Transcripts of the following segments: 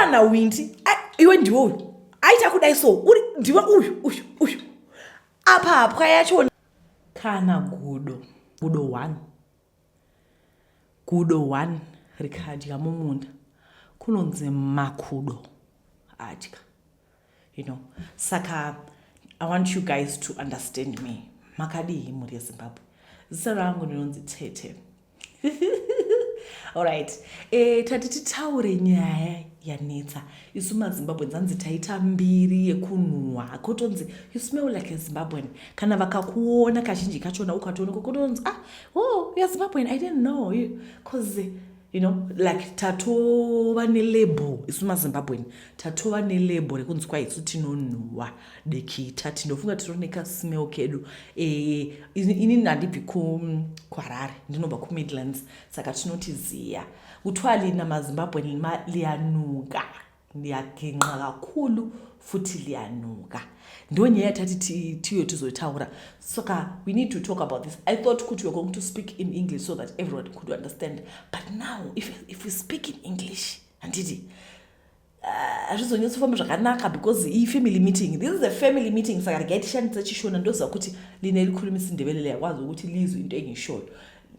Kana windi iwe ndiwe uyu aita kudai, so uri ndiwe uyu, uyu, uyu apa, hapwa yacho. Kana gudo, gudo one, gudo one rikadya mumunda, kunonzi makudo adya. Saka I want you guys to understand me. Makadii, mhuri yeZimbabwe? Zita rangu ndinonzi Tete. Alright, tati titaure nyaya yanetsa isu maZimbabwe. Nzanzi taita mbiri yekunhuhwa, kutonzi you smell like a Zimbabwean. Kana vakakuona, kazhinji kachona ukatoonekwa, kutonzi, "Ah, oh, you're Zimbabwean, I didn't know you," 'cause like tatova nelabel isu maZimbabwean, tatova nelabel rekunzi kwa isu tinonhuhwa dikita. Tinofunga tiri nekasmell kedu. Ini handibvi kuHarare, ndinobva kuMidlands, saka tinotiziya kuthiwa lina maZimbabwean liyanuka, liyaginqa kakhulu futhi liyanuka. Ndo nyaya yatati tiyo tizotaura. Saka we need to talk about this. I thought kuti we are going to speak in English so that everyone could understand, but now if we speak in English, handiti hazvizonyatsofamba zvakanaka, because i-family meeting, this is a family meeting. Saka regai tishandise chiShona. Ndoziva kuti line likhuluma isiNdebele, liyakwazi ukuthi lizwe into engishoyo,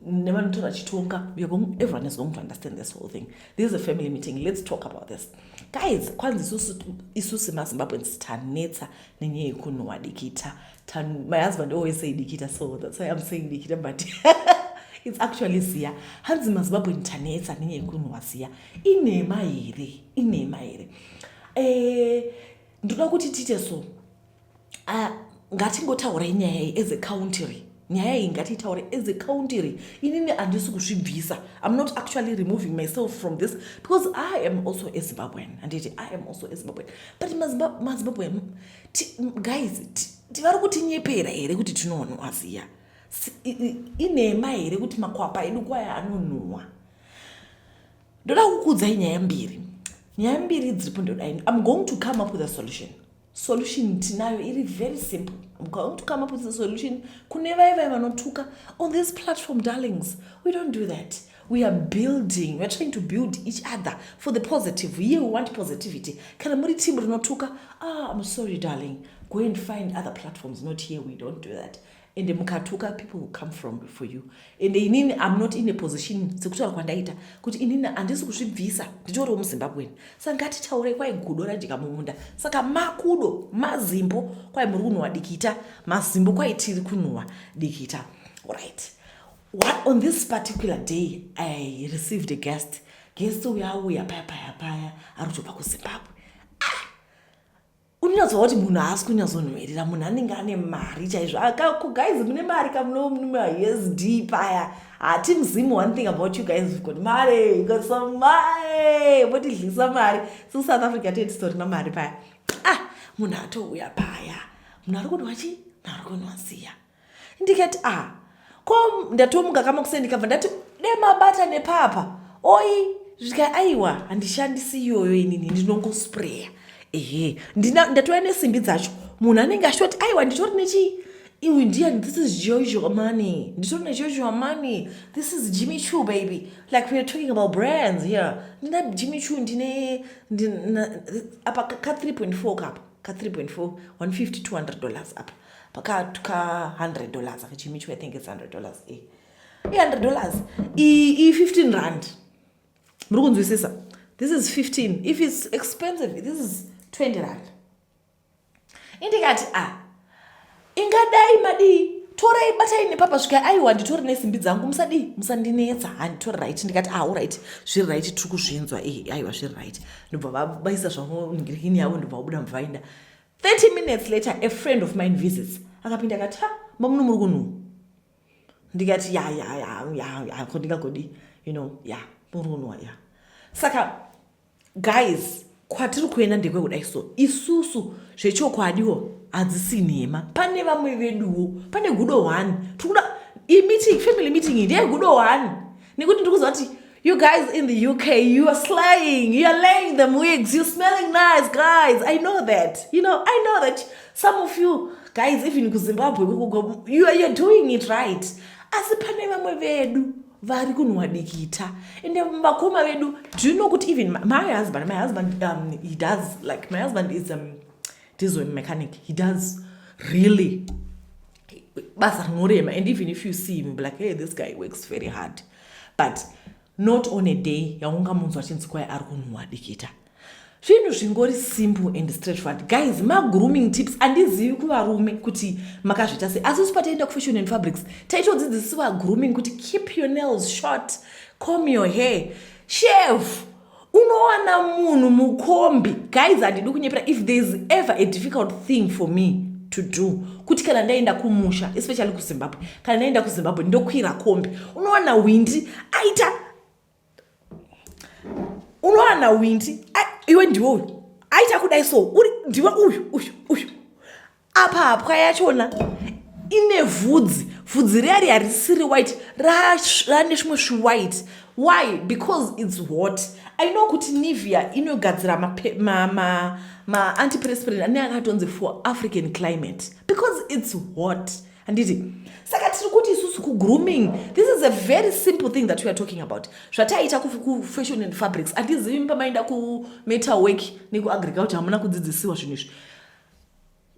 nevanotaura chiTonga. Everyone is going to understand this whole thing. This is a family meeting. Let's talk about this, guys. Kwanzi isusu maZimbabweans tanetsa nenyaya yekunhuhwa dikita. My husband always say dikita, so that's why I'm saying dikita, but it's actually ziya. Hanzi maZimbabwean tanetsa nenyaya yekunhuhwa ziya. Inhema here? Inhema here? Ndoda kuti tiite so, ngatingotaurai nyaya iyi as a country. Nyaya iyi ngatiitaure as a country. Inini handisi kuzvibvisa. I'm not actually removing myself from this because I am also a Zimbabwean, handiti? I am also a Zimbabwean, but maZimbabwean guys, vari kutinyepera here kuti tinonhuhwa ziya? Inhema here kuti makwapa edu kwaya anonhuhwa? Ndoda kukuudzai nyaya mbiri, nyaya mbiri dziripo. Ndoda, I'm going to come up with a solution. Solution tinayo, iri very simple. I'm going to come up with a solution. Kune vai vai vanotuka on this platform, darlings, we don't do that. We are building, we are trying to build each other for the positive. Here we want positivity. Kana muri team rinotuka, ah, I'm sorry, darling, go and find other platforms, not here. We don't do that. And mukatuka, people will come from for you. And inini I'm not in a position, sekutaura kwandaita kuti inini handisi kuzvibvisa, nditoriwo muZimbabweni. Saka ngatitaurei. Kwai gudo radya mumunda, saka makudo, mazimbo, kwai muri kunhuhwa dikita. Mazimbo, kwai tiri kunhuhwa dikita. Right, what, on this particular day I received a guest. Guest uyo auya paya paya paya, ari kutobva kuZimbabwe. Unonyatsova kuti munhu haasi kunyatsonhuhwirira, munhu anenge ane mari chaizvo. Guys, mune mari kamunomumaUSD paya, hatimuzimu. One thing about you guys, you've got money, you got some money, motidlisa mari. SouthAfrica tetitorina mari paya. Ah, munhu atouya paya, munhu ari kunwa chi, munhu ari kunwa ziya. Ndikati, "Ah, ko ndatomuka kamakuseni." Ndikabva ndati, "Demabata nepapa oi." Zvika, "Aiwa, handishandisi iyoyo inini, ndinongospreya." Ehe, ndatouya nesimbi dzacho. Munhu anenge achitoti, "Aiwa, nditori nechii." Iwe ndiani? This is Giorgio Armani. Nditori neGiorgio Armani. This is Jimmy Choo, baby. Like, we are talking about brands here. Ndina Jimmy Choo, ndine apa ka 3.4 kapa ka 3.4, 150, $200 apa paka ka $100 aka. Jimmy Choo, I think it's $100. I-$100, i-15 rand. Muri kunzwisisa? This is 15. If it's expensive, this is 20 rand. Indikati, "Ah, ingadai madii, torai, batai nepapa." Svika, "Aiwa, nditori nesimbi dzangu, musadii, musandinetsa, handitori." Right, ndikati, "Ah, alright, zviri right, tiri kuzvinzwa." Aiwa, zviri right. Ndobva vabaisa zvavo ngirini yavo, ndobva vabuda muvainda. 30 minutes later, a friend of mine visits. Akapinda akati, "Ha, mamuno muri kunhuhwa." Ndikati, Ya, ko ndingagodi, ya, muri kunhuhwa ya." Saka guys, kwatiri kuenda ndekwekudai. So isusu zvechokwadiwo hadzisi nhema, pane vamwe veduwo, pane gudo one. Tikuda imeeting, family meeting iyi ndeyegudo one, nekuti ndiri kuziva kuti you guys in the UK, you are slaying, you are laying them wigs, you're smelling nice, guys. I know that you know I know that some of you guys, even kuZimbabwe, you're doing it right. Asi pane vamwe vedu. Vari kunhuwa dikita. Ende vakoma vedu, do you know kuti even my husband, he does, like, my husband is diesel mechanic. He does really basa rinorema, and even if you see him, be like, "Hey, this guy works very hard," but not on a day yaungamunzwa achinzi kwai ari kunhuwa dikita. Zvinhu zvingori simple and straightforward, guys. Magrooming tips, handizivi kuvarume kuti makazviita sei, asi isu pataienda kuFashion and Fabrics taitodzidzisiwa grooming, kuti keep your nails short, comb your hair, shave. Unowana munhu mukombi. Guys, handidi kunyepera. If there is ever a difficult thing for me to do, kuti kana ndaenda kumusha, especially kuZimbabwe, kana ndaenda kuZimbabwe ndokwira kombi, unowana windi aita, unowana windi, iwe ndiwe uyu aita kudai, so uri ndiwe uyu, uyu, uyu apa. Hapwa yachona ine vhudzi, vhudzi riya riya risiri white, rane zvimwe zviwhite. Why? Because it's hot. I know kuti Nivea inogadzira maantiperspirant ane akatonzi for African climate because it's hot, handiti? Saka tiri kuti isusu kugrooming, this is a very simple thing that we are talking about. Zvataita kuFashion and Fabrics, handizivi pamaenda kumetal work nekuagriculture hamuna kudzidzisiwa zvinhu izvi.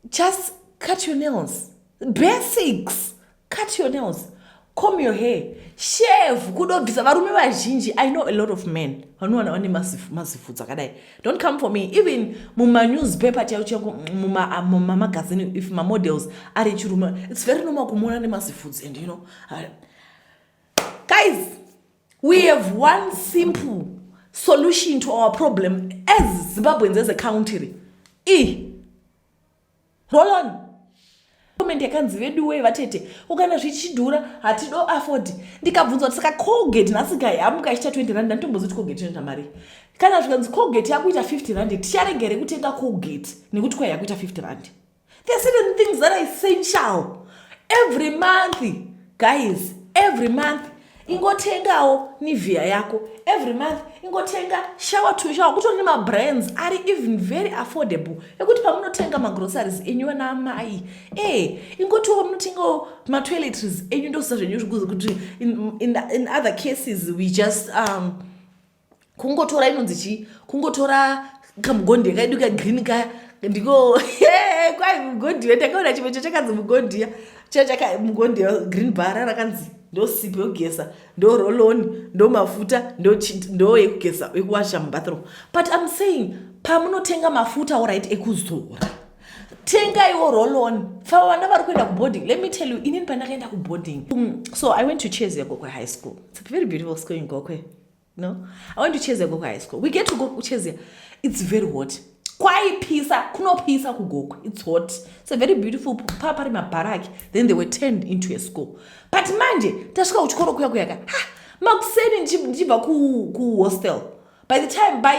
Just cut your nails, basics. Cut your nails, comb your hair, shave, kudobvisa. Varume vazhinji, I know a lot of men vanowana vane mazifudzi akadai. Don't come for me. Even mumanewspaper chaivo chaivo, mumamagazini, if mamodels ari echirume, it's very normal kumuona nemazifudzi. And guys, we have one simple solution to our problem as Zimbabweans, as a country. E roll on. Comment yakanzi, "Veduwe vatete, ukana zvichidhura hatido afford." Ndikabvunzwa kuti saka Colgate nhasi gayamuka ichita R20, ndanditombozi kuti Colgate inoita mari. Kana zvikanzi Colgate yakuita R50, ticharegere kutenga Colgate nekuti kwai yakuita R50? There are certain things that are essential every month, guys. Every month ingotengawo Nivea yako. Every month ingotenga shower to shower. Kutori nemabrands ari even very affordable ekuti pamunotenga magroceries enyu, vana mai, ingotiwo pamunotengawo matoiletries enyu, ndosisa zvenyu zvikuzi kuti in other cases we just kungotora inonzi chii, kungotora kamugondiya kaedu kagreen kaya. Ndiko kwai mugondiya. Ndakaona chimwe chachakanzi mugondiya, chachaka mugondiya green bar rakanzi ndo sipo yekugesa, ndo roll-on, ndo mafuta, ndo yekugesa, yekuwasha mubathroom. But I'm saying, pamunotenga mafuta, alright, ekuzora, tengaiwo roll-on. Fa vana vari kuenda kuboarding, let me tell you, inini pandakaenda kuboarding, so I went to Chezia Gokwe High School. It's a very beautiful school in Gokwe. No, I went to Chezia Gokwe High School. We get to go kuChezia, it's very hot. Kwaipisa, kunopisa kuGokwe. It's hot. It's a very beautiful, pa pari mabharaki, then they were turned into a school. But manje tasvika kuchikoro kuya kuyaka, ha, makuseni ndichibva kuhostel, by the time by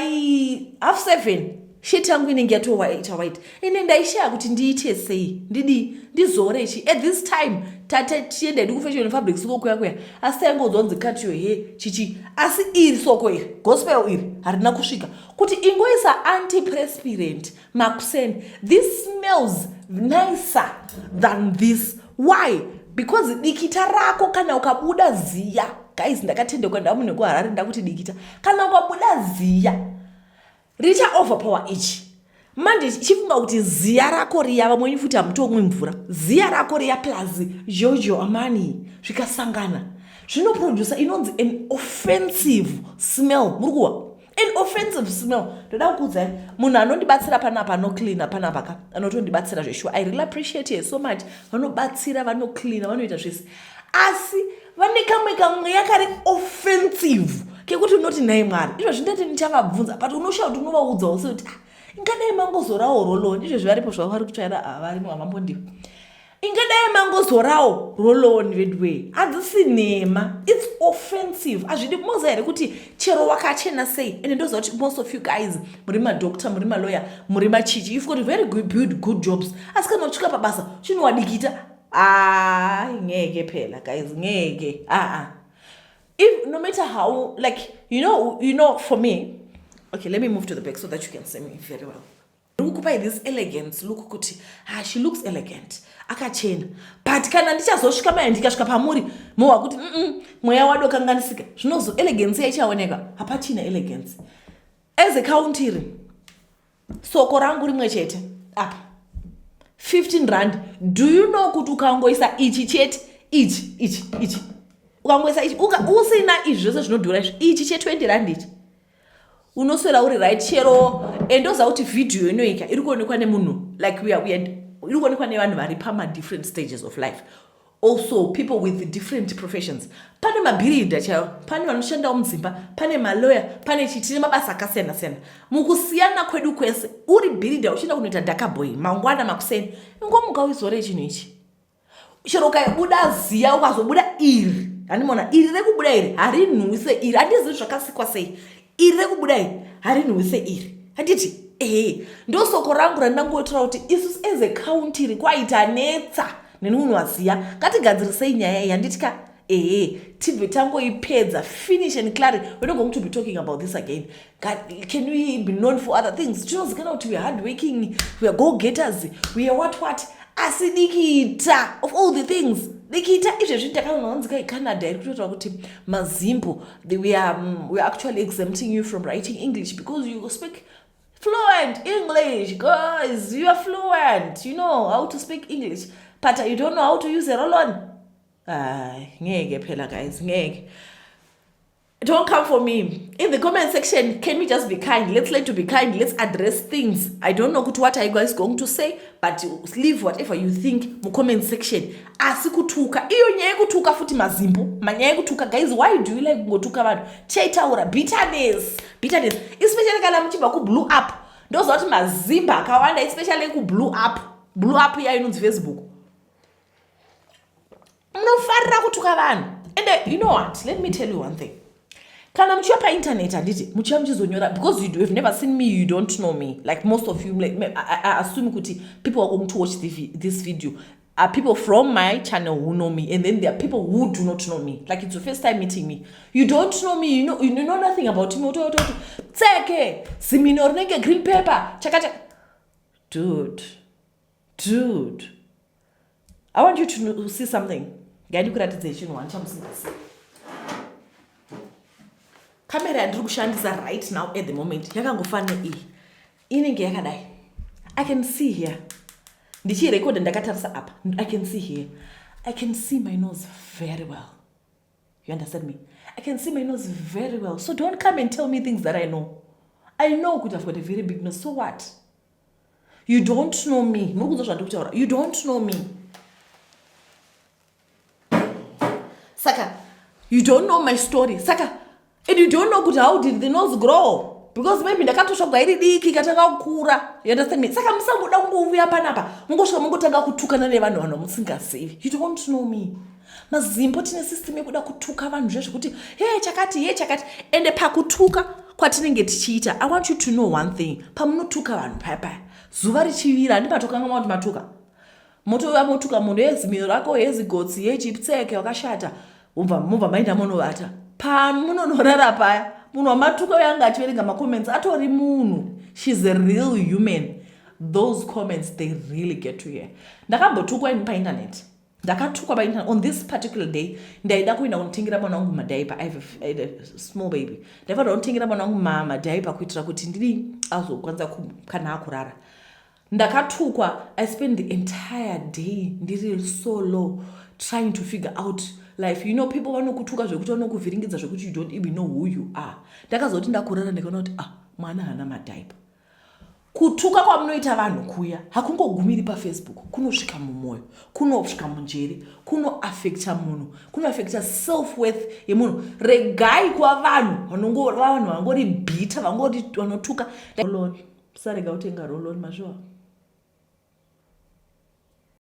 7:30 shirt yangu inenge yatoita white. Ine ndaishaya kuti ndiite sei, ndidi ndizore chi. At this time tate tienda hedu kuFashion Fabrics uko kuya kuya, asi taingonzwa "Cut your hair," chichi. Asi iri soko iri, gospel iri, harina kusvika kuti ingoisa antiperspirant makuseni. This smells nicer than this. Why? Because dikita rako kana ukabuda ziya, guys, ndakatendekwa ndamunhu wekuHarare, ndakuti dikita kana ukabuda ziya richa overpower ichi. Manje chifunga kuti ziya rako riya, vamweni futi hamutomwi mvura, ziya rako riya plus Giorgio Armani zvikasangana zvinoprodusa inonzi an offensive smell. Muri kuwa an offensive smell. Ndoda kukuudzai, munhu anondibatsira panapa, anocleana panapa ka, anotondibatsira zveshuwa. I really appreciate her so much. Vanobatsira, vanocleana, vanoita zvese, asi vane kamwe kamweya kari offensive kekuti unoti, "Nhai Mwari." Izvozvi ndati ndichavabvunza, but unoshaya kuti unovaudzawo sekuti, "Ah, ingadai mangozorawo roll-on." Izvezvi varipo zvavo, vari kutsvaira, havarimo, havambondivo. "Ingadai mangozorawo roll-on vedway." Hadzisi nhema, it's offensive. Hazvidi moziva here kuti chero wakachena sei? Ende ndoziva kuti most of you guys muri madoctor, muri malawyer, muri machichi, you've got very good, good, good jobs, asi kana uchisvika pabasa chinowadikita, ai, ngeke phela, guys, ngeke aa. If no matter how, like, you know, for me, okay, let me move to the back so that you can see me very well. Ndiri kukupai this elegance look kuti ah, she looks elegant, akachena. But kana ndichazosvika maya, ndikasvika pamuri, mowa kuti mweya wadokanganisika. Zvinozo elegance yaichaoneka, hapachina elegance. As a country, soko rangu rimwe chete apa 15 rand. Do you know kuti ukangoisa ichi chete, ichi, ichi, ichi, ukangoisa ichi, usina izvi zvose zvinodhura izvi, ichi che20 rand ichi, unoswera uri right. Chero endoza kuti vhidhiyo inoika iri kuonekwa nemunhu, like we are, iri kuonekwa nevanhu vari pamadifferent stages of life, also people with different professions. Pane mabhiridha chaivo, pane vanoshandawo mudzimba, pane maloya, pane chitine mabasa akasiyana siyana. Mukusiyana kwedu kwese, uri bhiridha uchienda kunoita dhakaboy mangwana makuseni, ingomuka uizore chinhu ichi. Chero ukaibuda ziya, ukazobuda iri, handimona iri rekubuda iri harinhuwise iri. Handizivi zvakasikwa sei, iri rekubuda iri harinhuwise iri, handiti? Ehe, ndosoko rangu randangotaura kuti isusu as a country kwaita netsa neni waziya, ngatigadzirisei nyaya iyi, handiti ka? Ehe, tibve tangoipedza, finish and clary. We're not going to be talking about this again. Can we be known for other things? Tinozikanwa kuti we are hard working, we are go getters, we are what what, asi dikita of all the things, dikita izvezvi ndakaonanzika Canada iri kutotaura kuti mazimbo, we are actually exempting you from writing English because you speak fluent English. Guys, you are fluent, you know how to speak English, but you don't know how to use a roll-on. Ay, ngeke phela guys, ngeke. Don't come for me in the comment section. Can we just be kind? Let's learn to be kind. Let's address things. I don't know what are you guys going to say, but leave whatever you think mucomment section. Asi kutuka, iyo nyaya yekutuka futi, mazimbo, manyaya yekutuka, guys, why do you like kungotuka vanhu? Tichaitaura bitterness, bitterness, especially kana muchibva kublue up. Ndoziva kuti mazimba akawanda, especially kublue up, blue up iya inonzi Facebook, munofarira kutuka vanhu. And you know what, let me tell you one thing. Kana muchiuya painternet, handiti, muchiuya muchizonyora, because you have never seen me, you don't know me. Like most of you, like, I assume kuti people are going to watch this video are people from my channel who know me, and then there are people who do not know me, like it's your first time meeting me, you don't know me, you know nothing about me. Ototi tseke zimino rinenge green paper chakata. Dude, dude, I want you to see something. Ngandikuratidze chinhu one chamusingazivi. Kamera yandiri kushandisa right now at the moment yakangofanira iyi, inenge yakadai. I can see here, ndichirekodha ndakatarisa apa. I can see here, I can see my nose very well. You understand me? I can see my nose very well. So don't come and tell me things that I know. I know kuti I've got a very big nose. So what? You don't know me. Muri kunzwa zvandiri kutaura? You don't know me. Saka you don't know my story. Saka and you don't know kuti how did the nose grow, because maybe ndakatosvagwa iri diki, ikatanga kukura. You understand me? Saka musangoda kungouya panapa, mungosvika mungotanga kutukana nevanhu, vanhu vamusingazivi. You don't know me. Mazimbo tine system yekuda kutuka vanhu zvezvekuti he chakati, he chakati. Ende pakutuka kwatinenge tichiita, I want you to know one thing. Pamunotuka vanhu paya paya, zuva richivira, handipatokangamwa kuti matuka. Motouya motuka munhu, yezimiro rako, yezigotsi, yechiptseke, wakashata, mubva maenda munovata. Pamunonorara paya, munhu wamatuka uyo anga achiverenga macomments atori munhu. She's a real human. Those comments, they really get to her. Ndakambotukwa ini painternet. Ndakatukwa painternet. On this particular day, ndaida kuenda kunotengera mwana wangu madiaper. I have a small baby. Ndaifanira kunotengera mwana wangu madiaper kuitira kuti ndiri azokwanisa kana akurara. Ndakatukwa. I spent the entire day ndiri so low, trying to figure out life. People vanokutuka zvekuti vanokuvhiringidza zvekuti you don't even know who you are. Ndakazoti ndakurara, ndikaona kuti, ah, mwana haana madiaper. Kutuka kwamunoita vanhu kuya hakungogumiri paFacebook. Kunosvika mumwoyo, kunosvika munjeri, kunoafecta munhu, kunoafecta self worth yemunhu. Regai kuva vanhu vanongova vanhu vangori bitter, vangori vanotuka. Roll-on, sarega kutenga roll-on. Mazviwa?